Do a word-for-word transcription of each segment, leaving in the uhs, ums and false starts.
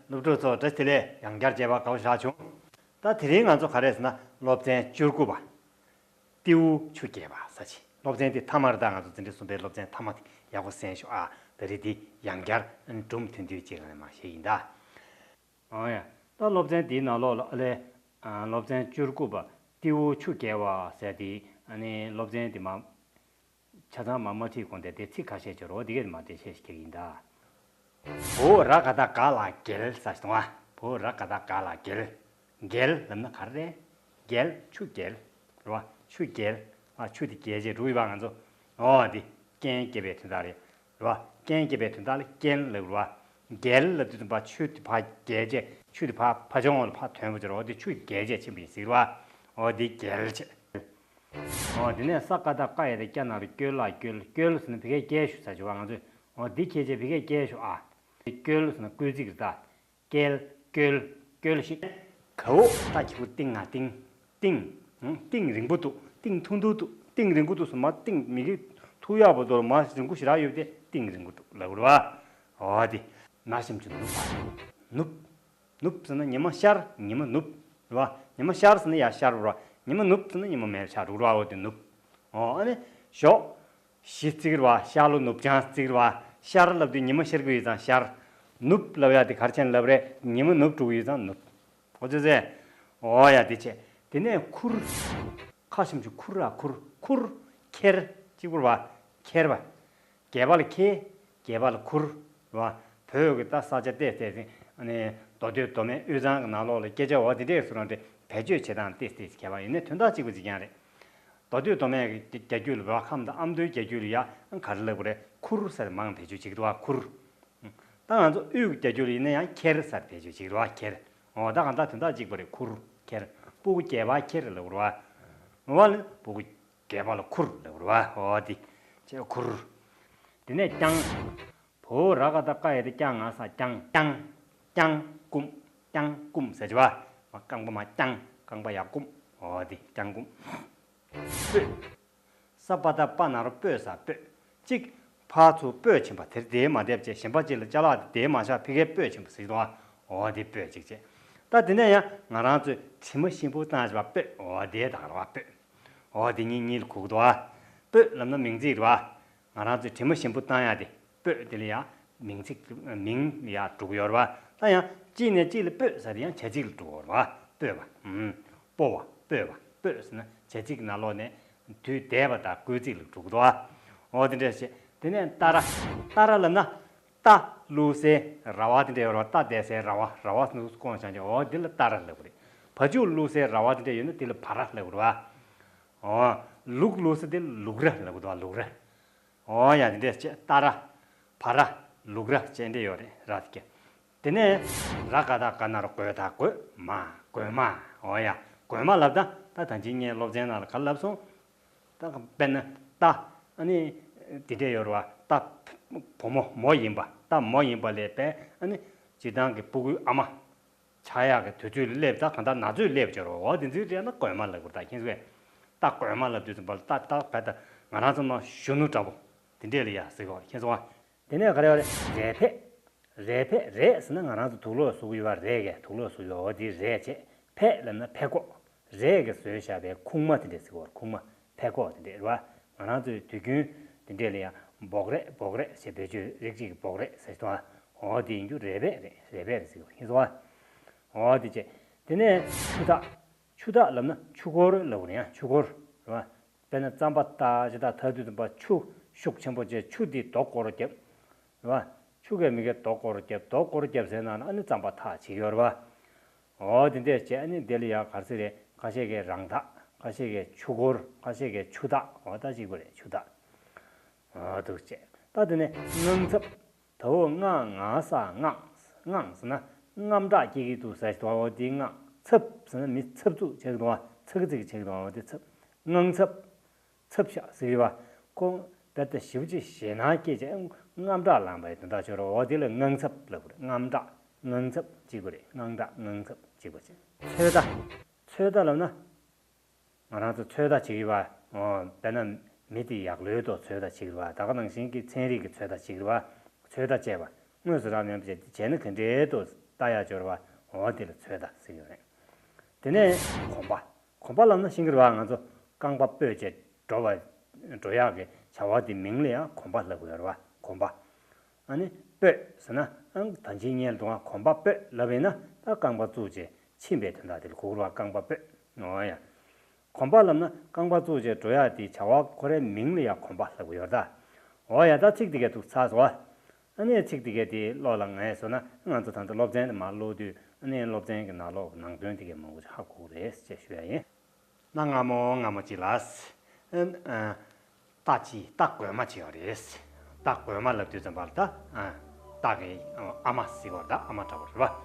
སློབ་ཕྲུག་ཚོ་བཀྲ་ཤིས་བདེ་ལེགས། ཡང་བསྐྱར་མཇལ་བ་དགའ་པོ་ཞིག་བྱུང་། ད་དེ་རིང་ང་ཚོ་ག་རེ་ཟེར་ན་སློབ་ཚན་བཅུ་དགུ་པ། ཏེའུ་ཆུ་རྒྱས་པ་ཟེར་ཅིག་སློབ་ཚན་དེ་མཐའ་མ་རེད། ད་ང་ཚོ་འཛིན་གྲྭ་གསུམ་པའི་སློབ་ཚན་མཐའ་མ་དེ་ཡག་པོ་གསན་ཤོག་ཨ། ད་རེས་འདི་ཡང་བསྐྱར་སྒྲུང་མཐུན་འདོད་ཅིག་ལ་མ་བཤད་ཡིན་ད། ཨོ་ཡ། ད་སློབ་ཚན་འདིའི་ནང་ལོགས་ལ་ཨ་ལས། ཨ་སློབ་ཚན་བཅུ་དགུ་པ། ཏེའུ་ཆུ་རྒྱས་པ་ཟེར་དེ་ཨ་ནི་སློབ་ཚན་དེ་མ། ཆ་ཚང་མ་མ་ཁྲིད་གོང་དེ་དེ་ཚིག་ཁ་ཤས་ཅིག་རོ་འདི་གས་མ་དེ་ཤེས་ཤིག་ཡིན་ད། བོ་ར་ག་བཏགས་ག་ལ་རྒྱལ་ཟེར་ཞིག་དང་བ། བོ་ར་ག་བཏགས་ག་ལ་རྒྱལ། རྒྱལ་ལབ་ན་ག་རེ་རེད། རྒྱལ་ཆུ་རྒྱལ། རེད་བ། ཆུ་རྒྱལ། ཨ་ཆུ་དེ་རྒྱལ་ཅེས་འབྲུ་ཡོད་པ་ང་ཚོ། ཨོ་དེ། རྐྱེན་སྐྱེད་པའི་དོན་དག་རེད། རེད་བ། རྐྱེན་སྐྱེད་པའི་དོན་དག་ལ་རྐྱེན་ལབ་རེད་བ། རྒྱལ་ལབ་དུས་ཙམ་པ་ཆུ་དེ་ཕར་རྒྱལ་ཅེས་ཆུ་དེ་ཕར་ཕར་ཕྱོགས་ལ་ཕར་ཐོན་པ་ཅིག་རེད་བ། དེ་ཆུ་རྒྱལ་ཅེས་ཕྱིན་པ་ཡིན་ཟེར་རེད་བ། ཨོ་དེ་རྒྱལ་ཅེས། ཨོ་དེ་ནས་ས་ཀ་བཏགས་སྐ་ཡ་བཏགས་སྐྱ་ན་རོ་སྐྱོལ་ལ་སྐྱོལ། སྐྱོལ་ཟེར་ན་ཕ་གིར་སྐྱེལ་ཞུ་ས་ཅིག་བ་ང་ཚོས། ཨོ་འདི་ཁྱེད་ཅག་ཕ་གིར་སྐྱེལ་ཞུ་ཨ། སྐྱོལ་ཟེར་ན་སྐུལ་ཚིག་རེད་ད། སྐྱེལ། སྐྱོལ། སྐྱོལ་ཞིག་གའོ་ད་ཁྱི་པོ་ཏིང་ང་ཏིང་། ཏིང་། ཨང་། ཏིང་རིང་པོ་འདུག་ཏིང་ཐུང་ཐུང་འདུག་ཏིང་རིང་པོ་འདུག་ཟེར་མ་ཏིང་མི་གི་ཐུག་ཡག་པོ་འདུག་མ་རིང་པོ་ཞེ་དྲག་ཡོད་དེ་ཏིང་རིང་པོ་འདུག་ལབ་རེད་བ། ཨོ་དེ། ན་ཞིམ་གྱི་ནུབ་པ། ནུབ། ནུབ་ཟེར་ན་ཉི་མ་ཤར། ཉི་མ་ནུབ། རེད་བ། ཉི་མ་ཤར་ཟེར་ན་ཡར་ཤར་རེད་བ། ཉི་མ་ནུབ་ཟེར་ན་ཉི་མ་མེད་ཤར་རེད་བ། འོ་དེ་ནུབ། འོ་ཨ་ནི། ཞོག་གཞི་བརྩིགས་རེད་བ། ཤར་ལྷོ་ནུབ་བྱང་བརྩིགས་རེད་བ། ཤར་ལབ་དུས་ཉི་མ་ཤར་གི་ཡོད་ཙང་ཤར། ནུབ་ལབ་ཡ་དེ་ག་རེ་བྱས་ནས་ལབ་རེད། ཉི་མ་ནུབ་འགྲོ་གི་ཡོད་ཙང་ནུབ། འོ་ཙི་ཙི། འོ་ཡ་དེ་བྱས། དེ་ནས་ཁུར། ཁ་ཞིམ་ཞིག་ཁུར་ར་ཁུར། ཁུར། ཁྱེར། གཅིག་པུ་རེད་བ། ཁྱེར་བ། རྒྱས་པ་ལ་ཁྱེར། རྒྱས་པ་ལ་ཁུར། རེད་བ། བོད་ཀྱི་ད་ས་ཆ་ཏེ་ཏེ་ཏེ། ཨ་ནི་མདོ་སྟོད་མདོ་སྨད་དབུས་གཙང་གི་ནང་ལོགས་ལ་སྐད་ཆ་འོ་དེ་འདྲས་སུ་རང་དེ་བེད་སྤྱོད་བྱེད་སྟངས་ཏེ་ཏེ་ཁྱད་པར་ཡིན་ནའི་དོན་དག་གཅིག་པ་གཅིག་རྐྱང་རེད། མདོ་སྟོད་མདོ་སྨད་ཀྱི་རྒྱ་རྒྱུད་ལ་བོད་ཁམས་དང་ཨ་མདོའི་རྒྱ་རྒྱུད་ལ་ཡ་ག་རེ་ལབ་དགོས་རེད། ཁུར་ཟེར་མང་བེད་སྤྱོད་བྱེད་ཀྱི་འདུག་བ། ཁུར། ད་ང་ཚོ་དབུས་ཀྱི་རྒྱ་རྒྱུད་ལ་ཡིན་ན་ཡང་ཁྱེར་ཟེར་བེད་སྤྱོད་བྱེད་ཀྱི་རེད་བ། ཁྱེར། འོ་ད་གང་ལྟར་དོན་དག་གཅིག་པ་རེད། ཁུར། ཁྱེར། སྤུ་གུ་རྒྱས་པ་ཁྱེར་ལབ་དགོས་རེད་བ། འོ་ལ་སྤུ་གུ་རྒྱས་པ་ལ་ཁུར་ལབ་དགོས་རེད་བ། འོ་དེ་བྱས་ཁུར། དེ་ནས་རྐྱང་། བོ་ར་ག་བཏགས་རྐ་ཡ་བཏགས་རྐྱ་ང་ས་རྐྱང་། རྐྱང་། རྐྱང་སྐུམ། རྐྱང་སྐུམ་ཟེར་གྱི་བ། རྐང་པ་མར་རྐྱང་། རྐང་པ་ཡར་སྐུམ། འོ་དེ་རྐྱང་སྐུམ། སྤོས། ས་པ་བཏགས་སྤ་ན་རོ་སྤོས་ས་སྤོས། གཅིག་ཕར་ཚུར་སྤོས་ཕྱིན་པ་དེར་དེའི་མ་བསྡད་བྱས་གཞན་པ་གཅིག་ལ་ཅ་ལག་དེ་དེའི་མ་བཞག་ཕ་གིར་སྤོས་ཕྱིན་པ་ཟེར་གྱི་འདུག་བ། འོ་དེ་སྤོས་གཅིག་བྱས། ད་དེ་ནས་ཡང་ང་རང་ཚོས་དྲི་མ་ཞིམ་པོ་བཏང་བྱས་པ་སྤོས། འོ་དེ་ད་ག་རེ་བ་སྤོས། འོ་དེ་གཉིས་གཉིས་ལ་གོ་གི་འདུག་བ། སྤོས་ལབ་ན་མིང་ཚིག་རེད་བ། ང་རང་ཚོས་དྲི་མ་ཞིམ་པོ་བཏང་ཡ་དེ་སྤོས་དེ་ལ་ཡང་མིང་ཚིག་མིང་ལ་ཡང་འགྲོ་གི་ཡོད་རེད་བ། ད་ཡང་གཅིག་ནས་གཅིག་ལ་སྤོས་ཟེར་དེ་ཡང་བྱ་ཚིག་ལ་འགྲོ་གི་ཡོད་རེད་བ། སྤོས་པ། ཨུམ། སྤོ་བ། སྤོས་པ། སྤོས་ཟེར་ན་བྱ་ཚིག་གི་ནང་ལོགས་ནས་དུས་འདས་པ་དང་བསྐུལ་ཚིག་ལ་འགྲོ་གི་འདུག་བ། འོ་དེ་འདྲ་བྱས། དེ་ནས་ཏཱ་ར། ཏཱ་ར་ལབ་ན། རྟ་བླུགས་སའི་ར་བ་དེ་འདྲ་ཡོད་རེད་བ། རྟ་བསྡད་སའི་ར་བ། ར་བ་ཟེར་ན་ཀོང་བྱང་ཆ། འོ་དེ་ལ་ཏཱ་ར་ལབ་ཀྱི་རེད། བ་ཕྱུགས་བླུགས་སའི་ར་བ་དེ་འདྲ་ཡོད་ན་དེ་ལ་བ་ར་ལབ་ཀྱི་རེད་བ། འོ། ལུག་བླུགས་ས་དེ་ལུག་ར་ལབ་ཀྱི་འདུག་བ། ལུག་ར། འོ་ཡ་དེ་འདྲས་བྱས་ཏཱ་ར། བ་ར། ལུག་ར་བྱས་འདྲ་ཡོད་རེད་ར་དེ་ག་དེ་ནས་ར་ག་བཏགས་རྐ་ན་རོ་རྐོ་ད་རྐོས་མ། རྐོས་མ། འོ་ཡ། རྐོས་མ་ལབ་ད་ད་ད་ཅི་ངས་སློབ་ཚན་ནང་ལ་ག་རེ་ལབ་སོང་། ད་དཔེར་ན་རྟ། ཨ་ནི། དེ་འདྲས་ཡོད་རེད་བ། རྟ། བུ་མོ་མོ་ཡིན་པ། རྟ་མོ་ཡིན་པ་ལས་པས་ཨ་ནི། སྤྱིར་བཏང་གི་སྤུ་གུའི་ཨ་མ། ཆགས་ཡག་གི་དུས་ཚོད་ལ་སླེབས། ད་གང་ལྟར་ན་ཚོད་སླེབས་ཀྱི་རེད་བ། འོ་དེ་ཚོའི་རིགས་ན་རྐོས་མ་ལབ་དགོས་རེད། ད་ཁྱེད་ཚོས་རྟ་རྐོས་མ་ལབ་དུས་ཙམ་པ་ལ་རྟ་རྟ་བས་ད་ང་རང་ཚོ་ནང་གཞོན་ནུ་འདྲ་པོ་དེ་འདྲས་ལ་ཡ་ཟེར་གོ། ཁྱེད་ཚོ་བ། དེ་ནས་ག་རེ་བ་རེད། རས་ཕད། རས་ཕད། རས་ཟེར་ན་ང་རང་ཚོ་དུག་ལོག་བཟོ་གི་ཡོད་པ། རས་ཀྱི་དུག་ལོག་བཟོ་གི་ཡོད། འོ་དེ་རས་བྱས། ཕད་ལབ་ན་ཕད་ཀོག་རས་ཀྱིས་བཟོས་བཞག་པའི་ཁུག་མ་དེ་འདྲས་ཟེར་གོ། ཁུག་མ། ཕད་ཀོག་དེ་འདྲས་རེད་བ། ང་རང་ཚོའི་དུས་རྒྱུན་དེ་འདྲས་ལ་ཡང་སྦོག་རས། སྦོག་རས་ཞེས་བེད་སྤྱོད་རིགས་གཅིག་གི་སྦོག་རས་ཟེར་གྱི་འདུག་བ། འོ་དེ་ཡིན་རྒྱུ་རས་ཕད་རེད། རས་ཕད་རེད་ཟེར་གྱི་འདུག་ཁྱེད་ཚོ་བ། འོ་དེ་བྱས། དེ་ནས་ཆུ་འཐག་ཆུ་འཐག་ལབ་ན་ཆུ་འཁོར་ལབ་དགོས་རེད། ཡང་ཆུ་འཁོར་རེད་བ། དཔེར་ན་རྩམ་པ་འཐག་ཅེས་འཐག་འཐག་དུས་ཙམ་པ་ཆུ་ཤུགས་ཆེན་པོ་བྱས་ཆུ་དེ་རྡོ་སྐོར་རྒྱབ། རེད་བ། ཆུ་གས་མི་གས་རྡོ་སྐོར་རྒྱབ། རྡོ་སྐོར་རྒྱབ་ཟེར་ན་ཨ་ནི་རྩམ་པ་འཐག་བྱེད་ཀྱི་ཡོད་རེད་བ། འོ་དེ་འདྲས་བྱས་ཨ་ནི་དེ་ལ་ཡང་ག་རེ་ཟེར་རེད། ཁ་ཤས་ཀྱིས་རང་འཐག་ཁ་ཤས་ཀྱིས་ཆུ་འཁོར། ཁ་ཤས་ཀྱིས་ཆུ་འཐག་འོ་ད་གཅིག་པ་རེད། ཆུ་འཐག་འོ་འདུག་བྱས། ད་དེ་ནས་དངངས་འཚབ། ད་འོ་ང་ང་ས་དངངས། དངངས་ཟེར་ན་དངངས་སྐྲག་སྐྱེ་གི་འདུག་ཟེར་གྱི་འདུག་འོ་དེ་དངངས། འཚབ་ཟེར་ན་མི་འཚབ་འཚུབ་བྱེད་ཀྱི་འདུག་ཚ་གི་ཚི་གི་བྱེད་ཀྱི་འདུག་འོ་དེ་འཚབ། དངངས་འཚབ། འཚབ་ཤག་ཟེར་གྱི་བ། ཁོ་དཔེ་ལྟ་ཞེ་པོ་ཅིག་ཞེད་སྣང་སྐྱེས་བྱས་དངངས་སྐྲག་ལངས་པའི་དོན་དག་ཤོར་རོ། འོ་དེ་ལ་དངངས་འཚབ་ལབ་དགོས་རེད། དངངས་སྐྲག་དངངས་འཚབ་གཅིག་པ་རེད། དངངས་སྐྲག་དངངས་འཚབ་གཅིག་པ་རེད། ཚོད་ལྟ། ཚོད་ལྟ་ལབ་ན། ང་རང་ཚོ་ཚོད་ལྟ་བྱེད་ཀྱི་བ། འོ་དཔེར་ན་མི་དེ་ཡག་ལོས་དོ་ཚོད་ལྟ་བྱེད་ཀྱི་བ། ད་ག་ནང་བཞིན་གྱི་ཚན་རིག་གི་ཚོད་ལྟ་བྱེད་ཀྱི་བ། ཚོད་ལྟ་བྱས་པ་དངོས་སུ་རང་མེད་པ་བྱས་བྱས་ན་ག་འདྲའི་དོ། ལྟ་ཡག་སྦྱོར་བ། འོ་དེ་ལ་ཚོད་ལྟ་ཟེར་གྱི་ཡོད་རེད། དེ་ནས་གོམ་པ། གོམ་པ་ལབ་ན་ཤེས་ཀྱི་རེད་བ། ང་ཚོ་རྐང་པ་སྤོས་བྱས་འགྲོ་བ། འགྲོ་ཡག་གི་བྱ་བ་དེ་མིང་ལ་ཡང་གོམ་པ་ལབ་ཀྱི་ཡོད་རེད་བ། གོམ་པ། ཨ་ནི་སྤོས་ཟེར་ན་ཨང་ད་ཕྱིན་ཉལ་འདུག་ཨ། གོམ་པ་སྤོས་ལབ་ཡིན་ན་ད་རྐང་པ་བཙུགས་བྱས་ཕྱིན་པའི་དོན་དག་དེ་ལ་གོ་གི་རེད་བ། རྐང་པ་སྤོས། འོ་ཡ། གོམ་པ་ལབ་ན་རྐང་པ་བཙུགས་བྱས་འགྲོ་ཡག་དེ་བྱ་བ་ཁོ་རའི་མིང་ལ་ཡང་གོམ་པ་ལབ་ཀྱི་ཡོད་རེད་ད། འོ་ཡ། ད་ཚིག་དེ་གས་ཐུགས་ཚ་སོང་ཨ། ཨ་ནི་ཚིག་དེ་གས་དེ་བློ་ལ་ངེས་སོང་ན་ང་ཚོ་ད་ལྟ་སློབ་ཚན་དེ་མར་ཀློག་དུས་ཨ་ནི་སློབ་ཚན་གྱི་ནང་ལོགས་ནང་དོན་དེ་གས་མང་པོ་ཧ་གོ་གི་རེད་ཅེས་ཞུ་ཡ་ཡིན། གནའ་སྔ་མོ་སྔ་མོ་ཅིག་ལ། ཨ་ཨ་རྟ་ཅིག་རྟ་རྒོད་མ་ཅིག་ཡོད་རེད། རྟ་རྒོད་མ་ལབ་དུས་ཙམ་པ་ལ་ད་ཨ་རྟ་གི་ཨ་མ་ཟེར་བ་རེད་ད། ཨ་མ་འདྲ་བོ་རེད་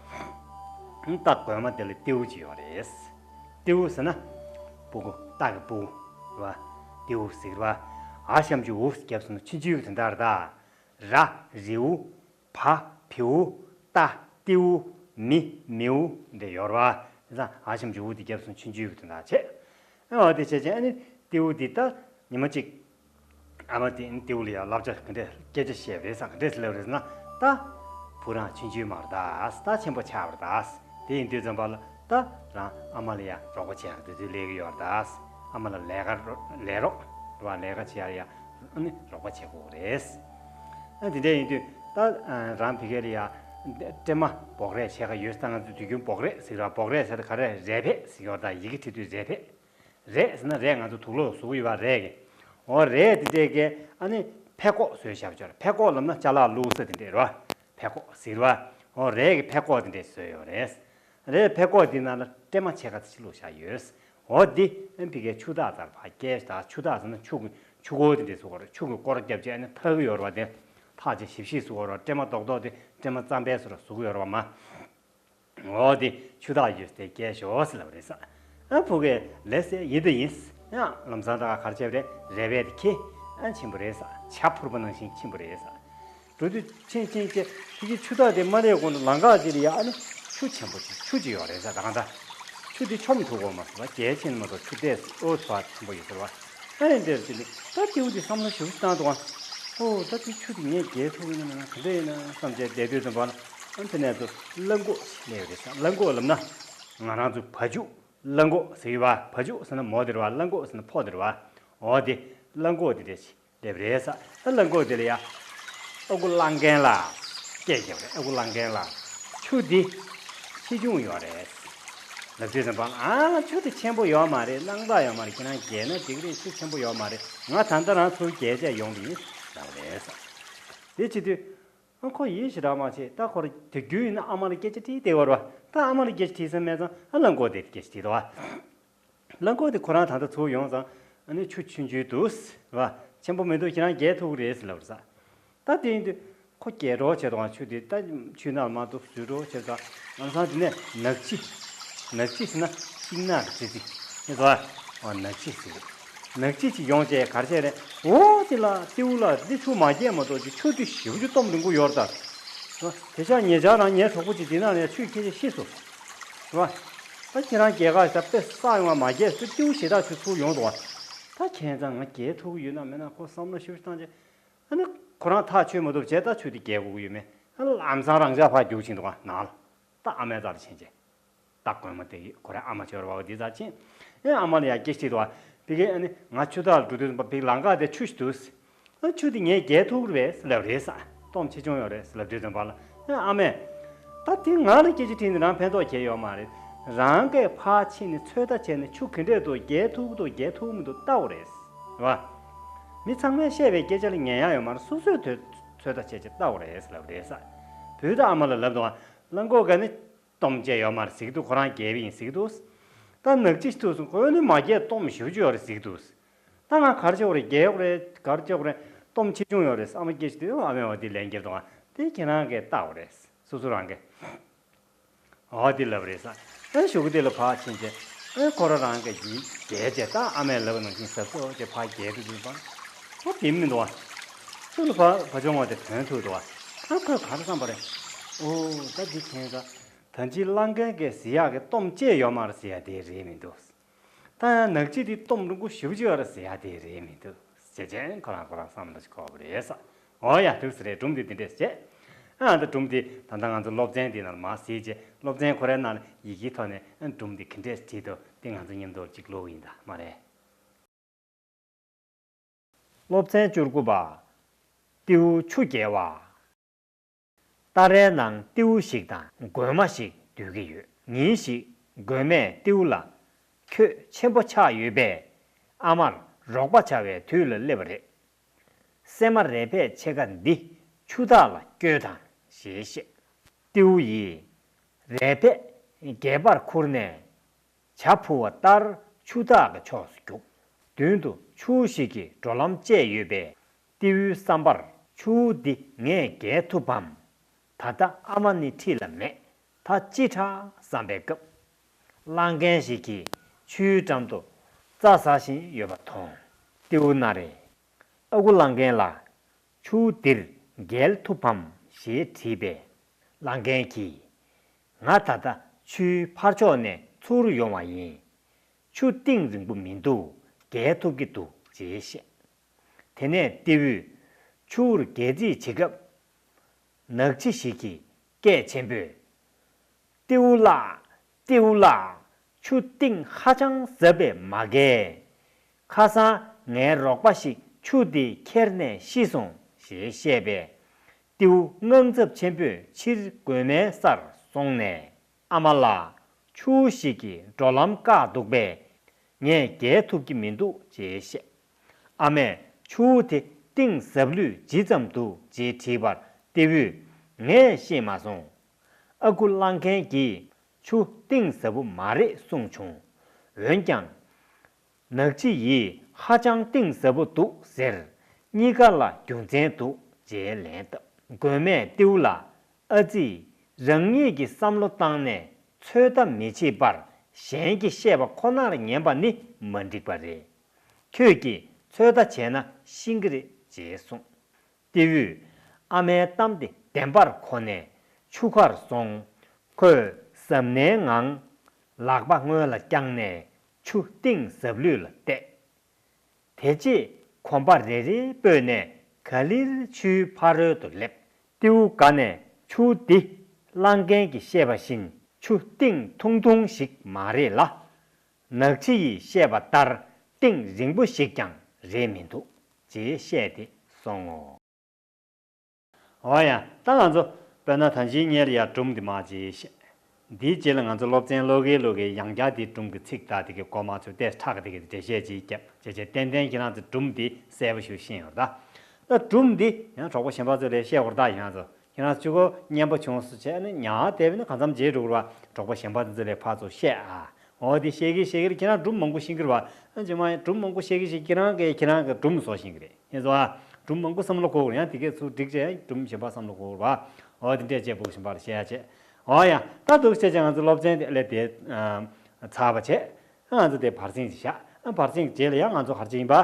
བ། རྟ་རྒོད་མ་དེ་ལ་སྟེའུ་ཅིག་ཡོད་རེད། སྟེའུ་ཟེར་ན་སྤུ་གུ། རྟ་གི་སྤུ་གུ་རེད་བ། སྟེའུ་ཟེར་བ། འ་ཞབས་ཀྱུ་འུ་རྒྱབ་སོང་ན་ཆུང་ཆུང་གི་དོན་དག་རེད་ད། ར་རེའུ། བ་བེའུ། ཏ་སྟེའུ། མི་མེའུ་འདི་ཡོད་རེད་བ། དེ་ཚང་འ་ཞབས་ཀྱུ་འུ་དེ་རྒྱབ་སོང་ཆུང་ཆུང་གི་དོན་དག་བྱས། ཨ་འོ་དེ་བྱས་བྱས་ཨ་ནི་སྟེའུ་དེ་ད་ཉི་མ་གཅིག་ཨ་མ་དེ་སྟེའུ་ལ་ཡང་བསླབ་བྱ་ག་འདྲས་སྐད་ཆ་བཤད་པ་རེད་ཟེར། ག་འདྲས་སེ་ལབ་རེད་ཟེར་ན། ད་བུ་རང་ཆུང་ཆུང་མ་རེད་ད། ད་ཆེན་པོ་ཆགས་པ་རེད་ད། དེ་ཡིན་དུས་ཙམ་པ་ལ་ད་རང་ཨ་མ་ལ་ཡང་རོགས་པ་བྱེད་ཡག་དུས་ཚོད་སླེབས་ཀྱི་ཡོད་རེད་ད། ཨ་མ་ལ་ལས་ཀ་རོགས། ལས་རོགས་རེད་བ། ལས་ཀ་བྱེད་ཡག་ལ་ཡང་ཨ་ནི་རོགས་པ་བྱེད་དགོས་རེད། ཨ་དེ་འདྲ་ཡིན་དུས་ད་རང་ཕ་གི་ལ་ཡ་སྲན་མ་སྦོག་རས་བྱེད་ཀྱི་ཡོད་ཙང་། ང་ཚོ་དུས་རྒྱུན་སྦོག་རས་ཟེར་ར། སྦོག་རས་ཟེར་དེ་ག་རེ་རེད། རས་བལ་ཟེར་ཡོད་རེད་ད། ཡི་གེ་བྲིས་དུས་རས་བལ། རས་ཟེར་ན་རས་ང་ཚོ་དུག་ལོག་བཟོ་གི་ཡོད་པ། རས་ཀྱི། འོ་རས་དེ་འདྲས་ཀྱི་ཨ་ནི་ཕད་ཀོག་བཟོས་བཞག་པ་ཅིག་ཡོད་རེད། ཕད་ཀོག་ལབ་ན་ཅ་ལག་བླུགས་ས་དེ་འདྲས་རེད་བ། ཕད་ཀོག་ཟེར་བ། འོ་རས་ཀྱི་ཕད་ཀོག་དེ་འདྲས་བཟོས་ཡོད་རེད། རས་ཕད་ཀོག་དེའི་ནང་ལ་སྲན་མ་ཕྱེད་ཀ་ཙམ་ཞིག་བླུགས་བཞག་ཡོད། འོ་འདི་ཨ་ནི་ཕ་གིའི་ཆུ་འཐག་ལྟར་ཕར་བཀལ་ཞིག་ད། ཆུ་འཐག་ཟེར་ན་ཆུ་གི་ཆུ་ཁོལ་དེ་འདྲས་བཟོ་གི་ཡོད་རེད། ཆུ་གིས་སྐོར་ར་བརྒྱབ་བྱས་ཨ་ནི་འཐག་གི་ཡོད་རེད་བ། དེ་འཐག་བྱས་ཞིབ་ཞིབ་བཟོ་གི་ཡོད་རེད་བ། སྲན་མ་རྡོག་རྡོག་དེ་སྲན་མ་གཙང་པའི་བཟོ་འདྲ་བཟོ་གི་ཡོད་རེད་བ་མ། འོ་དེ་ཆུ་འཐག་ཡོད་དེ་བཀལ་ཤོག་ཟེར་ལབ་པ་རེད་ཟེར། ཨ་ཕ་གིས་ལགས་སེ་ཡིན་དང་ཡིན། ཡང་ལམ་སང་ད་ག་རེ་བྱས་པ་རེད། རས་བལ་དེ་ཁྱེར། ཨ་ཆེན་པོ་རེད་ཟེར། བྱ་ཕུར་བུ་ནང་བཞིན་ཆེན་པོ་རེད་ཟེར། འགྲོ་དུས་ཕྱིན་ཕྱིན་ཕྱིན་ཕ་གིའི་ཆུ་འཐག་དེ་མ་སླེབས་གོང་དུ་ལམ་ཁ་ཅིག་ལ་ཡ་ཨ་ནི་ཆུ་ཆེན་པོ་ཅིག་ཆུ་ཅིག་ཡོད་རེད་ཟེར། ད་གང་ལྟར་ཆུ་དེ་མཆོངས་ཐུབ་ཀྱི་ཡོད་མ་རེད་ཟེར། རྒྱལ་ཕྱིན་མ་གཏོགས་ཆུ་དེ་ཨོ་ཚོ་ཆེན་པོ་ཡོད་ཟེར་བ། ཨ་ནི་འདིར་དེ་ནི་ད་སྟེའུ་དེ་བསམ་བློ་ཞེ་པོ་བཏང་འདུག་ཨ། ཨོ་ད་དེ་ཆུ་དེ་ངས་བརྒལ་ཐུབ་ཀྱི་ཡིན་ན་མེད་ན་ག་འདྲ་ཡིན་ན་བསམ་བྱས་བསྡད་དུས་ཙམ་པ་ལ། ཨ་དེ་ནས་ཚོ་གླང་གོག་ཅིག་སླེབས་ཡོད་རེད་ཟེར། གླང་གོག་ལབ་ན་ང་རང་ཚོ་བ་ཕྱུགས། གླང་གོག་ཟེར་གྱི་ཡོད་པ། བ་ཕྱུགས་ཟེར་ན་མོ་དེ་རེད་བ། གླང་གོག་ཟེར་ན་ཕོ་དེ་རེད་བ། འོ་དེ་གླང་གོག་དེ་འདྲས་ཅིག་སླེབས་རེད་ཟེར། ཨ་གླང་གོག་དེ་ལ་ཡ། ཨ་ཁུ་གླང་རྒན་ལགས། སྐད་རྒྱབ་རེད། ཨ་ཁུ་གླང་རྒན་ལགས། ཆུ་འདི་ཆེ་ཆུང་ཡོད་རེད་ལབ་དུས་ཙམ་པ་ལ། ཨ་ཆུ་དེ་ཆེན་པོ་ཡོད་མ་རེད། སྣང་དག་ཡོད་མ་རེད། ཁྱེད་རང་བརྒལ་ན་འགྲིག་རེད། ཆུ་ཆེན་པོ་ཡོད་མ་རེད། ང་ད་ལྟ་རང་ཚུར་བརྒལ་བྱས་ཡོང་གི་ཡིན་ལབ་རེད་ཟེར། དེ་བྱེད་དུས། ཨ་ཁོ་ཡིད་ཞེ་དྲག་མ་བྱེད། ད་ཁོ་རང་དུས་རྒྱུན་ཡིན་ན་ཨ་མ་ལ་སྐད་ཆ་དྲིས་བསྡད་ཡོད་རེད་བ། ད་ཨ་མ་ལ་སྐད་ཆ་དྲིས་ས་མེད་ཙང་ཨ་གླང་གོག་དེ་སྐད་ཆ་དྲིས་འདུག་བ། གླང་གོག་དེ་ཁོ་རང་ད་ལྟ་ཚུར་ཡོང་ཙང་ཨ་ནི་ཆུ་ཆུང་ཆུང་འདུག་ཟེར་བ། ཆེན་པོ་མི་འདུག་ཁྱེད་རང་བརྒལ་ཐུབ་ཀྱི་རེད་ཟེར་ལབ་རེད་ཟེར། ད་དེ་ཡིན་དུས་ཁོ་བརྒལ་འགྲོ་བྱེད་དུས་ཆུ་དེ་ད་ཆུ་ནང་ལ་མར་འདུག་འཛུལ་འགྲོ་བྱེད་དུས་ལམ་སང་དེ་ནས་ནག་ཅི། ནག་ཅི་ཟེར་ན་ཤིང་ནགས་ཀྱི་ཙི་ཙི་ཟེར་བ། ཨོ་ནག་ཅི་ཟེར། ནག་ཅི་ཅིག་ཡོང་བྱས་ག་རེ་བྱས་རེད། འོ་དེ་ལ་སྟེའུ་ལགས། འདི་ཆུ་མ་བརྒལ་མ་གཏོགས་ཅིག་ཆུ་དེ་ཞེ་པོ་ཅིག་སྟོབས་རིང་པོ་ཡོད་རེད་ད། དེང་སང་ཉེ་ཆར་རང་ངའི་གྲོགས་པོ་ཅིག་དེ་ནང་ནས་ཆུ་ཁྱེར་བྱས་ཤི་སོང་། རེད་བ། ད་ཁྱེད་རང་བརྒལ་ག་ཞབས་པད་བསགས་ཡོང་བ་མ་བརྒལ་ཚུལ་སྟེའུ་ཞེ་དྲག་ཆུ་ཚུར་ཡོང་འདུག་བ། ད་ཁྱེད་ཚང་ང་བརྒལ་ཐུབ་ཀྱི་ཡོད་ན་མེད་ན་ཁོ་བསམ་བློ་ཞེ་པོ་ཅིག་བཏང་བྱས། ཨ་ནི་ཁོ་རང་ཐག་ཆོད་མ་ཐུབ་བྱས་ད་ཆུ་དེ་བརྒལ་དགོས་ཀྱི་ཡོད་མེད། ཨ་ལམ་སང་རང་འཇགས་ཕར་རྒྱུག་ཕྱིན་འདུག་བ་ནང་ལ། ད་ཨ་མའི་རྩ་ལ་ཕྱིན་བྱས། ད་རྒོད་མ་དེ་ཁོ་རའི་ཨ་མ་ཅིག་ཡོད་རེད་བ། འོ་དེའི་རྩར་ཕྱིན། ཨེ་ཨ་མ་ལ་ཡ་སྐད་ཆ་དྲིས་འདུག་བ། ཕ་གིར་ཨ་ནི་ང་ཆུ་འཐག་ལ་འགྲོ་དུས་ཙམ་པ་ཕ་གི་ལམ་ཁ་དེ་ཆུ་ཞིག་འདུག་ཟེར། ཨ་ཆུ་དེ་ངས་བརྒལ་ཐུབ་ཀྱི་རེད་ཟེར་ལབ་རེད་ཟེར། སྟོབས་ཆེ་ཆུང་ཡོད་རེད་ཟེར་ལབ་དུས་ཙམ་པ་ལ། ཨེ་ཨ་མས། ད་དེ་ང་ལ་སྐད་ཆ་དྲིས་ནས་རང་ཕན་ཐོགས་གང་ཡང་ཡོད་མ་རེད། རང་གིས་ཕར་ཕྱིན་ནས་ཚོད་ལྟ་བྱས་ནས་ཆུ་ག་འདྲས་འདུག་བརྒལ་ཐུབ་ཀྱི་འདུག་བརྒལ་ཐུབ་མི་འདུག་ལྟ་དགོས་རེད་ཟེར། རེད་བ། མི་ཚང་མས་བཤད་པའི་སྐད་ཆ་ལ་ཉན་ཡག་ཡོད་མ་རེད། སོ་སོས་ཚོད་ལྟ་བྱས་བྱས་ལྟ་དགོས་རེད་ཟེར་ལབ་རེད་ཟེར། བུས་ད་ཨ་མ་ལ་ལབ་འདུག་བ། གླང་གོག་ག་ནི། སྟོབས་ཆེ་ཡོད་མ་རེད་ཟེར་གྱི་འདུག་ཁོ་རང་རྒྱལ་པོ་ཡིན་ཟེར་གྱི་འདུག་ད་ནག་ཅི་ཐུག་སོང་། ཁོ་ནི་མ་རྒྱལ་སྟོབས་ཞེ་པོ་ཅིག་ཡོད་རེད་ཟེར་གྱི་འདུག་ད་ང་ག་རེ་བྱེད་དགོས་རེད། རྒྱལ་དགོས་རེད། ག་རེ་བྱེད་དགོས་རེད། སྟོབས་ཆེ་ཆུང་ཡོད་རེད། ཨ་མ་སྐད་ཆ་དེ་ཨ་མས་འོ་དེ་ལན་བསྐྱར་འདུག་བ། དེ་ཁྱེད་རང་གིས་ལྟ་དགོས་རེད། སོ་སོ་རང་གིས། འོ་དེ་ལབ་རེད་ཟེར། ཨེ་གཞུག་གུ་དེ་ལ་ཕར་ཕྱིན་བྱས། ཨེ་ཁོ་རང་རང་གིས་རྒྱལ་བྱས། ད་ཨ་མས་ལབ་པ་ནང་བཞིན་གཟབ་གཟབ་བྱས་ཕར་རྒྱལ་དུ་འཛུལ་བ། ཨོ་དེ་མི་འདུག་བ། ཁོ་ལ་བ་བ་ཅོ་ངོ་དེ་ཐོན་ཐུབ་འདུག་བ། ཨ་ཁོས་ག་རེ་བསམ་པ་རེད། ཨོ་ད་འདི་ཁྱེད་ཚོ། ད་ཅི་གླང་རྒན་གྱིས་ཟེར་ཡག་གི་སྟོབས་ཆེ་ཡོད་མ་རེད་ཟེར་ཡག་དེ་རེད་མི་འདུག་ད་ཡང་ནག་ཅི་དེ་སྟོབས་རིང་པོ་ཞེ་པོ་ཅིག་ཡོད་རེད་ཟེར་ཡག་དེ་རེད་མི་འདུག་ཟེར་བྱས་ཁོ་རང་ཁོ་རང་བསམ་བློ་ཞིག་འཁོར་བ་རེད་ཟེར། འོ་ཡ་འདུག་སེ་རེད། སྒྲུང་དེ་འདི་འདྲས་བྱས། ཨ་ད་སྒྲུང་འདི་ད་ལྟ་ང་ཚོ་སློབ་ཚན་འདི་ནང་མར་གཟིགས་རྗེས་སློབ་ཚན་ཁོ་རའི་ནང་ལ་ཡི་གེའི་ཐོག་ནས་ཨ་སྒྲུང་འདི་ག་འདྲས་བྲིས་འདུག་དེ་ང་ཚོ་མཉམ་དུ་ཅིག་ཀློག་གི་ཡིན་ད་མ་རེད། སློབ་ཚན་བཅུ་དགུ་པ། རྟེའུ་ཆུ་རྐྱལ་བ། སྟ་རའི་ནང་རྟེའུ་ཞིག་དང་རྒོད་མ་ཞིག་སྡོད་ཀྱི་ཡོད། ཉིན་ཞིག་རྒོད་མས་རྟེའུ་ལ། ཁྱོད་ཆེན་པོ་ཆགས་ཡོད་པས། ཨ་མར་རོགས་པ་བྱ་བའི་དུས་ལ་སླེབས་པ་རེད། སྲན་མ་རས་བལ་ཕྱེད་ཀ་འདི་ཆུ་ཐག་ལ་བསྐྱོད་དང་ཞེས་བཤད། རྟེའུ་ཡིས་རས་བལ་སྒལ་པར་ཁུར་ནས། བྱ་འཕུར་བ་ལྟར་ཆུ་ཐག་གི་ཕྱོགས་སུ་རྒྱུག་མདུན་དུ་ཆུ་ཞིག་གིས་འགྲོ་ལམ་བཅད་ཡོད་པས། རྟེའུའི་བསམ་པར་ཆུ་འདི་ངས་བརྒལ་ཐུབ་བམ། ད་ལྟ་ཨ་མ་ནི་འཁྲིས་ལ་མེད། ད་ཅི་དྲག་བསམ་པའི་སྐབས། གླང་རྒན་ཞིག་གིས་ཆུའི་འགྲམ་དུ་རྩྭ་ཟ་བཞིན་ཡོད་པ་མཐོང་། རྟེའུ་ན་རེ། ཨ་ཁུ་གླང་རྒན་ལགས། ཆུ་འདིར་བརྒལ་ཐུབ་བམ་ཞེས་དྲིས་པས། གླང་རྒན་གྱིས། ང་ད་ལྟ་ཆུའི་ཕར་ཕྱོགས་ནས་ཚུར་ཡོང་བ་ཡིན། ཆུ་གཏིང་རིང་པོ་མི་འདུག་བརྒལ་ཐུབ་ཀྱི་འདུག་ཅེས་བཤད། དེ་ནས་རྟེའུས་ཆུར་སྒལ་རྩིས་བྱེད་སྐབས། ནགས་ཕྱི་ཞིག་གིས་སྐད་ཆེན་པོས། རྟེའུ་ལགས། རྟེའུ་ལགས། ཆུ་གཏིང་ཧ་ཅང་ཟབ་པས་མ་བརྒལ། ཁ་སང་ངའི་རོགས་པ་ཞིག་ཆུ་དེ་ཁྱེར་ནས་ཤི་སོང་ཞེས་བཤད་པས། རྟེའུ་དངངས་འཚབ་ཆེན་པོས་ཕྱིར་རྒོད་མའི་སར་སོང་ནས། ཨ་མ་ལགས། ཆུ་ཞིག་གིས་འགྲོ་ལམ་བཀག་འདུག་པས། ངས་བརྒལ་ཐུབ་ཀྱི་མི་འདུག་ཅེས་བཤད། ཨ་མས་ཆུ་དེ་གཏིང་ཟབ་ལོས་ཇི་ཙམ་འདུག་ཅེས་དྲིས་པར་རྟེའུས། ངས་ཤེས་མ་སོང་། ཨ་ཁུ་གླང་རྒན་གྱིས་ཆུ་གཏིང་ཟབ་པོ་མ་རེད་གསུངས་བྱུང་། འོན་ཀྱང་། ནགས་ཕྱི་ཡིས་ཧ་ཅང་གཏིང་ཟབ་པོ་འདུག་ཟེར། གཉིས་ཀ་ལ་རྒྱུ་མཚན་འདུག་ཅེས་ལན་བཏབ། རྒོད་མས་རྟེའུ་ལ། ཨ་ཙི། རང་ཉིད་ཀྱིས་བསམ་བློ་བཏང་ནས་ཚོད་ལྟ་མི་བྱེད་པར་གཞན་གྱིས་བཤད་པ་ཁོ་ནར་ཉན་པ་ནི་མ་འགྲིག་པ་རེད། ཁྱོད་ཀྱིས་ཚོད་ལྟ་བྱས་ན་ཤེས་ཀྱི་རེད་ཅེས་གསུངས། རྟེའུས་ཨ་མའི་གཏམ་དེ་བདེན་པར་གོ་ནས་ཆུ་ཁར་སོང་། ཁོས་གཟབ་ནན་ངང་ལག་པ་སྔོན་ལ་བརྐྱངས་ནས་ཆུ་གཏིང་ཟབ་ལོས་ལ་བལྟས། དེ་རྗེས་གོམ་པ་རེ་རེ་སྤོས་ནས་ག་ལེར་ཆུའི་ཕ་རོལ་ཏུ་སླེབས། རྟེའུ་དགའ་ནས་ཆུ་འདི་གླང་རྒན་གྱིས་བཤད་པ་བཞིན་ཆུ་གཏིང་ཐུང་ཐུང་ཞིག་མ་རེད་ལ། ནགས་ཕྱི་ཡིས་བཤད་པ་ལྟར་གཏིང་རིང་པོ་ཞིག་ཀྱང་རེད་མི་འདུག་ཅེས་བཤད་དེ་སོང་ངོ་། འོ་ཡ། ད་ང་ཚོ་དཔེར་ན་ད་ཅིའི་སྔོན་ལ་ཡ་སྒྲུང་འདི་མར་ཅིག་བཤད། འདིའི་རྗེས་ལ་ང་ཚོ་སློབ་ཚན་ཀློག་གིན་ཀློག་གིན་ཡང་བསྐྱར་འདིའི་སྒྲུང་གི་ཚིག་དག་དེ་གའི་མགོ་མ་ཚོས་ཏོག་ཙམ་ཁྲག་གི་དེ་གའི་འགྲེལ་བཤད་ཅིག་བརྒྱབ་བྱས་བྱས་ཏན་ཏན་ཁྱེད་རང་ཚོ་སྒྲུང་འདི་གསལ་པོ་ཞིག་ཤེས་ཡོང་རེད་ད། ད་སྒྲུང་འདི་ཡང་གྲོགས་པོ་གཞན་པ་ཚོ་ལ་བཤད་དགོས་རེད་ད། ཁྱེད་རང་ཚོ། ཁྱེད་རང་ཚོ་གཅིག་པོ་སྙན་པོ་བྱུང་སོང་བྱས་ནས་ཉར་བསྡད་པ་ཡིན་ན་གང་འཚམ་བརྗེད་འགྲོ་གི་རེད་པ། གྲོགས་པོ་གཞན་པ་ཚོ་ལ་ཕར་ཚུར་བཤད་ཨ། འོ་དེ་བཤད་གིན་བཤད་གིན་ཁྱེད་རང་སྒྲུང་མང་པོ་ཤེས་ཀྱི་རེད་པ། ཨ་ཅེ་མ་ཡིན་སྒྲུང་མང་པོ་བཤད་གིན་བཤད་ཁྱེད་རང་གིས་ཁྱེད་རང་གི་སྒྲུང་བཟོ་ཤེས་ཀྱི་རེད། ཡིན་སོང་ཨ། སྒྲུང་མང་པོ་བསམ་བློ་འཁོར་དགོས་རེད། ཡང་དེ་གས་ཚུར་བསྒྲིགས་བྱས་སྒྲུང་གཞན་པ་བསམ་བློ་འཁོར་དགོས་རེད་པ། འོ་དེ་འདྲས་བྱས་སྤུ་གུ་གཞན་པ་ལ་བཤད་ཡ་བྱས། འོ་ཡ། ད་འདུག་བྱས་བྱས་ང་ཚོ་སློབ་ཚན་དེ་ལས་དེ་ཚར་བ་བྱས། ང་ཚོ་དེ་བར་གསེང་ཅིག་བཞག་ཨ་བར་གསེང་རྗེས་ལ་ཡང་ང་ཚོ་ག་རེ་བྱེད་ཡིན་པ།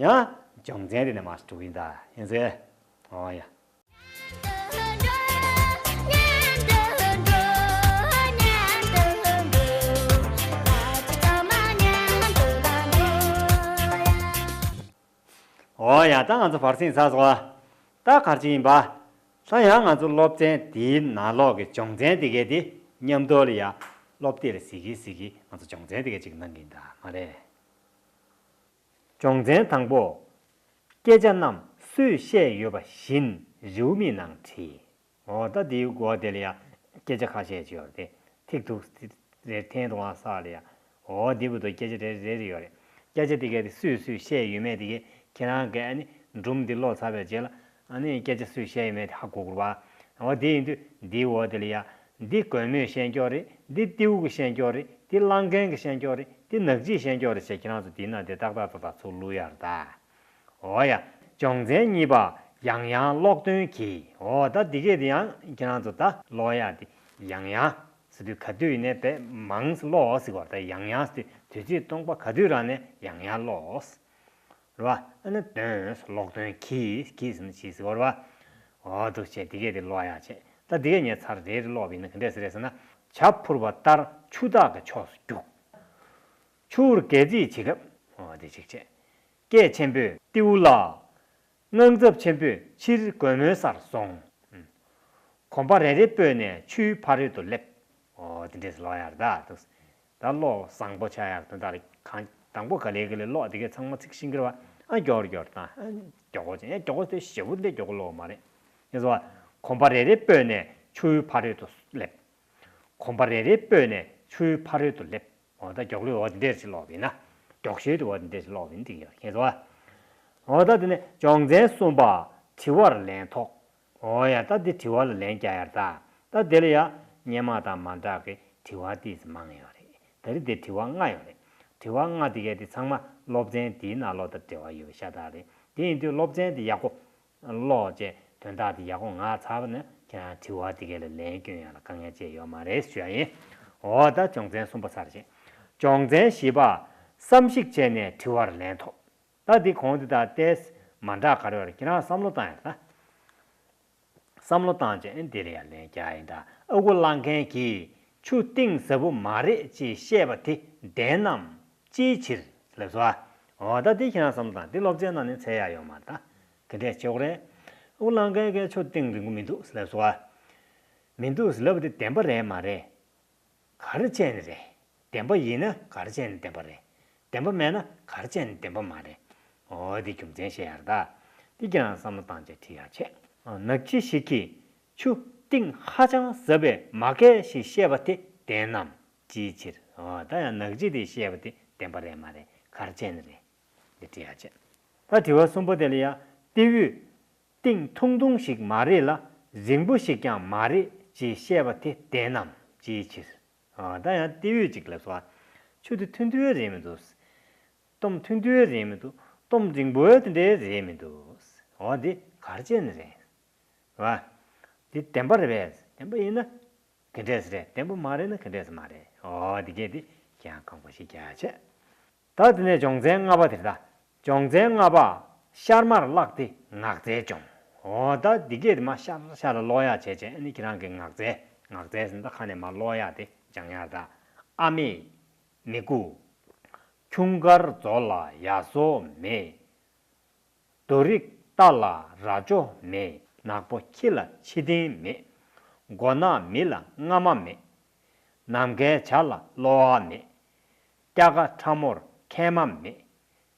ཡང་སྦྱོང་ཚན་དེ་ནས་མར་འགྲོ་གི་ཡིན་ད། ཡིན་ཟེར། འོ་ཡ། འོ་ཡ། ད་ང་ཚོ་བར་གསེང་ཚར་སོང་བ། ད་ག་རེ་བྱེད་ཡིན་པ། ད་ཡང་ང་ཚོ་སློབ་ཚན་འདིའི་ནང་ལོགས་ཀྱི་སྦྱོང་ཚན་དེ་གས་དེ་མཉམ་དུ་ལ་ཡ་སློབ་དེབ་ལ་གཟིགས་གིན་གཟིགས་གིན་ང་ཚོ་སྦྱོང་ཚན་དེ་གས་ཅིག་གནང་གི་ཡིན་ད་མ་རེད། སྦྱོང་ཚན་དང་པོ། སྐད་ཆ་རྣམས་སུས་བཤད་ཡོད་པ་བཞིན་རེའུ་མིག་ནང་བྲིས། འོ་ད་འདིའི་མགོ་དེ་ལ་ཡ་སྐད་ཆ་ཁ་ཤས་ཅིག་ཡོད་རེད་དེ། ཐིག་ཐུག་རེ་འཐེན་འདུག་ཨ་ས་ལ་ཡ། འོ་འདི་བུ་དུ་སྐད་ཆ་རེ་རེ་རེ་ཡོད་རེད། སྐད་ཆ་དེ་གས་དེ་སུས་སུས་བཤད་ཡོད་མེད་དེ་གས་ཁྱེད་རང་གིས་ཨ་ནི་སྒྲུང་འདི་ཀློག་ཚར་བའི་རྗེས་ལ་ཨ་ནི་སྐད་ཆ་སུས་བཤད་ཡོད་མེད་དེ་ཧ་གོ་དགོས་རེད་པ། འོ་དེ་ཡིན་དུས་འདིའི་འོ་དེ་ལ་ཡ། འདི་རྒོད་མོས་བཤད་ཀྱོག་རེད། འདི་རྟེའུ་གིས་བཤད་ཀྱོག་རེད། འདི་གླང་རྒན་གིས་བཤད་ཀྱོག་རེད། འདི་ནགས་ཕྱིས་བཤད་ཀྱོག་རེད་ཟེར་ཁྱེད་རང་ཚོ་འདི་ན་དེ་ཏག་ཏག་ཏག་ཏག་ཚུར་བླུག་ཡ་རེད་ད། འོ་ཡ། སྦྱོང་ཚན་གཉིས་པ། ཡང་ཡང་ཀློག་འདོན་གྱིས། འོ་ད་འདི་གས་དེ་ཡང་ཁྱེད་རང་ཚོ་ད་ཀློག་ཡ་དེ་ཡང་ཡང་ཟེར་དུས་ག་དུས་ཡིན་ནའི་དཔེ་མང་ཙམ་ཀློག་ཟེར་བ་ད། ཡང་ཡང་ཟེར་དུས་དུས་ཚོད་སྟོང་པ་ག་དུས་རག་ནའི་ཡང་ཡང་ཀློག་རེད་བ། ཨ་ནི་འདོན་ཀློག་འདོན་གྱིས་གྱིས་ཟེར་ན་གྱིས་ཟེར་བ་རེད་བ། འོ་འདུག་བྱས་དེ་གས་དེ་ཀློག་ཡག་བྱས། ད་དེ་གས་ངས་ཚར་རེ་རེ་ཀློག་པ་ཡིན་ན་ག་འདྲས་ཟེར་རེད་ཟེར་ན། བྱ་འཕུར་བ་ལྟར་ཆུ་ཐག་གི་ཕྱོགས་སུ་རྒྱུག་ཆུར་སྒལ་རྩིས་བྱེད་སྐབས། འོ་དེ་གཅིག་བྱས། སྐད་ཆེན་པོས་རྟེའུ་ལགས། དངངས་འཚབ་ཆེན་པོས་ཕྱིར་རྒོད་མོའི་སར་སོང་། གོམ་པ་རེ་རེ་སྤོས་ནས་ཆུའི་ཕ་རོལ་ཏུ་སླེབས། འོ་དེ་འདྲས་ཀློག་ཡག་རེད་ད། ད་བློ་བཟང་པོ་ཆགས་ཡག་དོན་དག་ལ་གང་དང་པོ་ག་ལེ་ག་ལེ་ཀློག་དེ་གས་ཚང་མ་ཚིག་ཤིང་གི་རེད་བ། ཨ་མགྱོགས་མགྱོགས་དང་ཨ་མགྱོགས་པོ་ཅན། ཡང་མགྱོགས་པོ་དེ་ཞེ་པོ་འདི་མགྱོགས་པོ་ཀློག་མ་རེད། ཡིན་སོ། གོམ་པ་རེ་རེ་སྤོས་ནས་ཆུའི་ཕ་རོལ་ཏུ་སླེབས། གོམ་པ་རེ་རེ་སྤོས་ནས་ཆུའི་ཕ་རོལ་ཏུ་སླེབས། འོ་ད་མགྱོགས་ལོས་འོ་དེ་འདྲས་ཞིག་ཀློག་པ་ཡིན་ན། མགྱོགས་ཤོས་དེ་འོ་དེ་འདྲས་ཞིག་ཀློག་པ་ཡིན་ན་འགྲིག་ཡོད་རེད། ཤེས་སོང་ཨ། འོ་ད་དེ་ནས་སྦྱོང་ཚན་གསུམ་པ། དྲི་བར་ལན་ཐོགས། འོ་ཡ་ད་འདི་དྲི་བ་ལ་ལན་རྒྱག་ཡག་རེད་ད། ད་དེ་ལ་ཡ་སྔོན་མ་དང་མ་འདྲ་གི་དྲི་བ་ཏོག་ཙམ་མང་ཡོད་རེད། ད་རེས་འདི་དྲི་བ་ལྔ་ཡོད་རེད། དྲི་བ་ལྔ་དེ་གས་དེ་ཚང་མ་སློབ་ཚན་འདིའི་ནང་ལོགས་དང་འབྲེལ་བ་ཡོད་པ་ཤ་སྟག་རེད། དེ་ཡིན་དུས་སློབ་ཚན་འདི་ཡག་པོ་ཀློག་བྱས་དོན་དག་དེ་ཡག་པོ་ངག་ཚར་བ་ན་ཁྱེད་རང་དྲི་བ་དེ་གས་ལ་ལན་སྐྱོན་ཡག་ལ་དཀའ་ངལ་ཅི་ཡང་ཡོད་མ་རེད་ཞུ་ཡག་ཡིན། འོ་ད་སྦྱོང་ཚན་གསུམ་པ་ཚར་བྱས། སྦྱོང་ཚན་བཞི་པ། བསམ་གཞིག་བྱས་ནས་དྲི་བར་ལན་ཐོགས། ད་འདི་གོང་དེ་དང་ཏོག་ཙམ་མ་འདྲ་ག་རེ་ཡོད་རེད། ཁྱེད་རང་བསམ་བློ་བཏང་ཡག་ད། བསམ་བློ་བཏང་བྱས་འདི་ལ་ཡ་ལན་རྒྱག་ཡག་ཡིན་ད། ཨ་ཁུ་བླ་མཁན་གྱིས་ཆུ་གཏིང་ཟབ་པོ་མ་རེད་ཅེས་བཤད་པ་དེ་བདེན་ནམ། ཅིའི་ཕྱིར་ལབ་སོང་ཨ། འོ་ད་འདི་ཁྱེད་རང་བསམ་བློ་བཏང་། འདི་སློབ་ཚན་ནང་ནས་འཚོལ་ཡག་ཡོད་མ་རེད་ད། ག་འདྲས་བྱེད་དགོས་རེད། ཨ་ཁུ་བླ་མཁན་གྱིས་ཆུ་གཏིང་རིང་པོ་མི་འདུག་ལབ་སོང་ཨ། མི་འདུག་ལབ་པ་དེ་བདེན་པ་རེད་མ་རེད། ག་རེ་བྱས་ནས་རེད། བདེན་པ་ཡིན་ན་ག་རེ་བྱས་ནས་བདེན་པ་རེད། བདེན་པ་མེད་ན་ག་རེ་བྱས་ནས་བདེན་པ་མ་རེད། འོ་འདི་རྒྱུ་མཚན་བཤད་ཡག་རེད་ད། འདི་ཁྱེད་རང་བསམ་བློ་བཏང་བྱས་དྲི་ཡག་བྱས། ཨ་ནག་ཕྱི་ཞིག་གིས་ཆུ་གཏིང་ཧ་ཅང་ཟབ་པའི་མ་སྐད་ཞིག་བཤད་པ་དེ་བདེན་ནམ། ཅིའི་ཕྱིར། འོ་ད་ཡང་ནག་ཕྱི་དེས་བཤད་པ་དེ་བདེན་པ་རེད་མ་རེད། ག་རེ་བྱས་ནས་རེད། འདི་དྲི་ཡག་བྱས། ད་དྲི་བ་གསུམ་པ་དེ་ལ་ཡ་ཏི་འོད་གཏིང་ཐུང་ཐུང་ཞིག་མ་རེད་ལ་རིང་པོ་ཞིག་ཀྱང་མ་རེད་ཅེས་བཤད་པ་དེ་བདེན་ནམ། ཅིའི་ཕྱིར། ཨ་ད་ཡང་ཏི་འོད་ཅིག་ལབ་སོང་ཨ། ཆུ་དེ་ཐུང་ཐུང་རེད་མི་འདུག། སྟོབས་ཐུང་ཐུང་རེད་མི་འདུག། སྟོབས་རིང་པོ་དེ་འདྲས་རེད་མི་འདུག། འོ་འདི་ག་རེ་བྱས་ནས་རེད། རེད་བ། འདི་བདེན་པ་རེད་པས། བདེན་པ་ཡིན་ན་ག་འདྲས་རེད། བདེན་པ་མ་རེད་ན་ག་འདྲས་མ་རེད། འོ་འདི་གས་འདི་ཁྱེད་རང་ཁག་པོ་ཞིག་རྒྱག་ཡག་བྱས། ད་དེ་ནས་སྦྱོང་ཚན་ལྔ་པ་དེ་རེད་ད། སྦྱོང་ཚན་ལྔ་པ། ཤར་མར་བརླག་སྟེ་ངག་རྩལ་སྦྱོང་། འོ་ད་འདི་གས་དེ་མར་ཤར་ཤར་ལ་ཀློག་ཡག་བྱས་བྱས། ཨ་ནི་ཁྱེད་རང་གི་ངག་རྩལ། ངག་རྩལ་ཟེར་ན་ད་ཁ་ནས་མར་ཀློག་ཡག་དེ་སྦྱང་ཡག་རེད་ད། ཨ་མེད། མི་དགོས། ཁྱུང་དཀར་མཛོ་ལ་ཡ་སོ་མེད། རྡོ་རིགས་རྟ་ལ་རྭ་ཅོ་མེད། ནག་པོ་ཁྱི་ལ་ཕྱི་གདན་མེད། མགོ་ནག་མི་ལ་རྔ་མ་མེད། ནམ་མཁའི་བྱ་ལ་གློ་བ་མེད། སྐྱ་ཀ་ཁྲ་མོར་མཁལ་མ་མེད།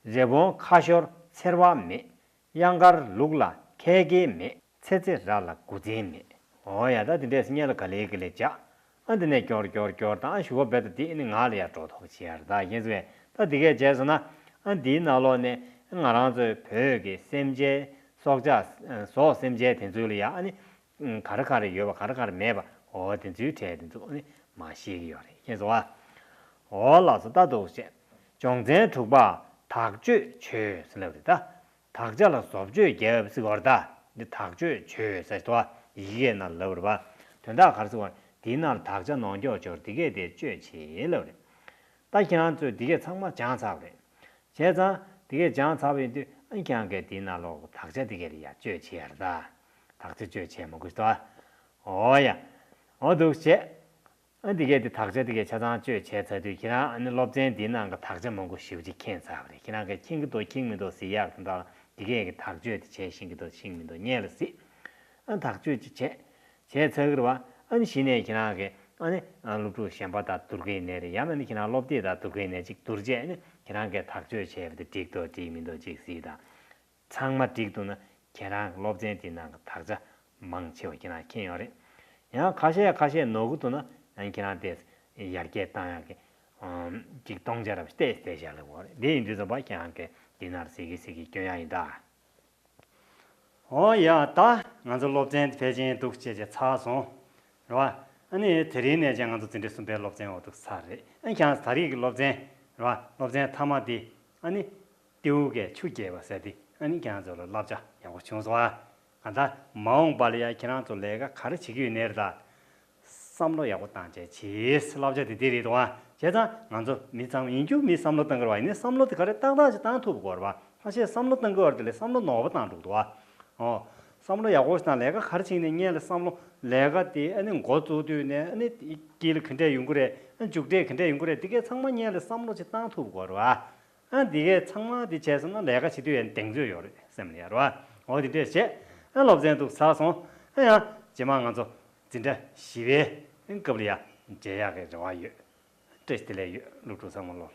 རི་བོང་ཁ་ཤོར་འཚེར་བ་མེད། གཡང་དཀར་ལུག་ལ་ཁལ་སྐེ་མེད། ཚེ་ཚེ་ར་ལ་དགུ་ཚན་མེད། འོ་ཡ་ད་དེ་འདྲས་སྔོན་ལ་ག་ལེ་ག་ལེ་བྱས། ཨ་འདི་ནས་སྐྱོར་སྐྱོར་སྐྱོར་དང་ཞུ་བ་རྦད་དེ་དེ་ནི་ངག་ལ་ཡར་འགྲོ་ཐུབ་པ་བྱེད་ཡག་རེད་ད། ཡིན་ཟེར་བས། ད་འདི་གས་བྱས་སོང་ན་ཨ་འདིའི་ནང་ལོགས་ནས་ང་རང་ཚོའི་བོད་ཀྱི་སེམས་ཅན་སྲོག་ཆགས་ཟོག་སེམས་ཅན་དེ་ཚོ་ལ་ཡ་ཨ་ནི་ག་རེ་ག་རེ་ཡོད་པ་ག་རེ་ག་རེ་མེད་པ། འོ་དེ་ཚོའི་གྲས་དེ་ཚོ་ཨ་ནི་མར་ཤེས་ཀྱི་ཡོད་རེད། ཤེས་སོང་ཨ། འོ་ལགས་སོ། ད་འདུག་བྱས། སྦྱོང་ཚན་དྲུག་པ། དག་བཅོས་བྱོས་ཟེར་ལབ་རེད་ད། དག་ཆ་ལ་བཟོ་བཅོས་རྒྱབ་ཟེར་བ་རེད་ད། འདི་དག་བཅོས་བྱོས་ཟེར་དུས་ཡི་གེ་ནང་ལབ་རེད་པ། དོན་དག་ག་རེ་ཟེར་བ། འདིའི་ནང་ལ་དག་ཆ་ནོར་འཁྱོག་འབྱོར་འདི་གས་དེ་བཅོས་བྱེད་ལབ་རེད། ད་ཁྱེད་རང་ཚོས་འདི་གས་ཚང་མ་སྦྱངས་ཚར་བ་རེད། བྱས་ཙང་འདི་གས་སྦྱངས་ཚར་བ་ཡིན་དུས་ཨ་ཁྱེད་རང་གིས་འདིའི་ནང་ལོགས་དག་ཆ་འདི་གས་ལ་ཡ་བཅོས་བྱེད་ཡག་རེད་ད། དག་ཆ་བཅོས་བྱེད་མ་དགོས་ཟེར་དུས། འོ་ཡ། འོ་འདུག་བྱས། ཨ་འདི་གས་དེ་དག་ཆ་འདི་གས་ཆ་ཚང་བཅོས་བྱས་ཚར་དུས་ཁྱེད་རང་ཨ་ནི་སློབ་ཚན་འདིའི་ནང་གི་དག་ཆ་མང་པོ་ཞེ་པོ་ཅིག་མཁྱེན་ཚར་བ་རེད། ཁྱེད་རང་གིས་མཁྱེན་གྱི་འདུག་མཁྱེན་མི་འདུག་ཟེར་ཡག་དེ་འདྲ་ལ་འདི་གས་ཀྱི་དག་བཅོས་དེ་བྱས་ཤེས་ཀྱི་འདུག་ཤེས་མི་འདུག་སྔོན་ལ་གཟིགས། ཨ་དག་བཅོས་ཅིག་བྱས། བྱས་ཚར་གི་རེད་པ། ཨ་ནི་གཞི་ནས་ཁྱེད་རང་གིས་ཨ་ནི་ཨ་སློབ་ཕྲུག་གཞན་པ་དང་བསྡུར་གི་ཡིན་ནའི་རེད། ཡང་ན་ནི་ཁྱེད་རང་སློབ་དེབ་དང་བསྡུར་གི་ཡིན་ནའི་ཅིག་བསྡུར་བྱས་ཨ་ནི་ཁྱེད་རང་གིས་དག་བཅོས་བྱས་པ་དེ་འགྲིག་འདུག་འགྲིག་མི་འདུག་ཅིག་གཟིགས་དང་། ཚང་མ་འགྲིག་འདུག་ན་ཁྱེད་རང་གི་སློབ་ཚན་དེའི་ནང་གི་དག་ཆ་མང་ཆེ་བ་ཁྱེད་རང་མཁྱེན་ཡོད་རེད། ཡང་ཁ་ཤས་ཁ་ཤས་ནོར་གི་འདུག་ན་ཡང་ཁྱེད་རང་དེ་ཡར་རྒྱས་བཏང་ཡག་གི་ཨམ་ཅིག་སྟོང་ཆ་ར་བལྟས་བལྟས་བཞག་ལེ་འོ་རེད། དེ་ཡིན་དུས་ཙམ་པ་ཁྱེད་རང་གི་འདི་ནར་ཟིག་གི་ཟིག་གི་སྐྱོན་ཡག་ཡིན་ད། འོ་ཡ་ད་ང་ཚོ་སློབ་ཚན་དེ་ཕལ་ཆེར་འདུག་བྱས་བྱས་ཚར་སོང་། རེད་བ། ཨ་ནི་དེ་རིང་ནས་ཀྱང་ང་ཚོ་འཛིན་གྲྭ་གསུམ་པའི་སློབ་ཚན་འོ་འདུག་ཚར་རེད། ཨ་ནི་ཁྱེད་རང་ཚོ་ད་རེས་ཀྱི་སློབ་ཚན་རེད་བ། སློབ་ཚན་མཐའ་མ་དེ་ཨ་ནི། ཏེའུ་གིས་ཆུ་བརྒལ་བ་ཟེར་དེ་ཨ་ནི་ཁྱེད་རང་ཚོ་ལ་བསླབ་བྱ་ཡག་པོ་བྱུང་སོང་ཨ། གང་ལྟར་མ་འོངས་པ་ལ་ཡང་ཁྱེད་རང་ཚོ་ལས་ཀ་ག་རེ་བྱེད་ཀྱི་ཡོད་ནའི་རེད་ད། བསམ་བློ་ཡག་པོ་བཏང་བྱས་བྱེད་བསླབ་བྱ་དེ་འདི་རེད་དོ་ཨ། བྱས་ཙང་ང་ཚོ་མི་ཚང་མ་ཡིན་རྒྱུ་མི་བསམ་བློ་གཏང་གི་རེད་བ། ཡིན་ནའི་བསམ་བློ་དེ་ག་རེ་ཏག་ཏག་ཅིག་བཏང་ཐུབ་དགོས་རེད་བ། ཁ་ཤས་བསམ་བློ་གཏང་གི་ཡོད་རེད་དེ་ལས་བསམ་བློ་ནོར་བ་བཏང་འགྲོ་གི་འདུག་ཨ། ཨོ། བསམ་བློ་ཡག་པོ་ཞིག་བཏང་ལས་ཀ་ག་རེ་བྱེད་ནའི་སྔོན་ལ་བསམ་བློ་ལས་ཀ་དེ་ཨ་ནི་འགོ་བཙུགས་དུས་ནས་ཨ་ནི་དཀྱིལ་ལ་ག་འདྲས་ཡོང་གི་རེད། ཨ་མཇུག་འབྲས་ག་འདྲས་ཡོང་གི་རེད། དེ་གས་ཚང་མ་སྔོན་ལ་བསམ་བློ་ཅིག་བཏང་ཐུབ་དགོས་རེད་བ། ཨ་འདི་གས་ཚང་མ་འདི་བྱས་སོང་ན་ལས་ཀ་བྱེད་དུས་ཡང་གདེང་ཚོད་ཡོད་རེད་སེམས་ལ་ཡ་རེད་བ། འོ་འདི་འདྲས་བྱས། ཨ་སློབ་ཚན་འདུག་ཚར་སོང་། ཨ་ཡང་རྗེས་མ་ང་ཚོ་ འཛིན་གྲྭ་བཞི་པའི་སྐབས་ལ་ཡ་མཇལ་ཡག་གི་རེ་བ་ཡོད། བཀྲ་ཤིས་བདེ་ལེགས་ཡོད། སློབ་ཕྲུག་ཚང་མ་ལོ།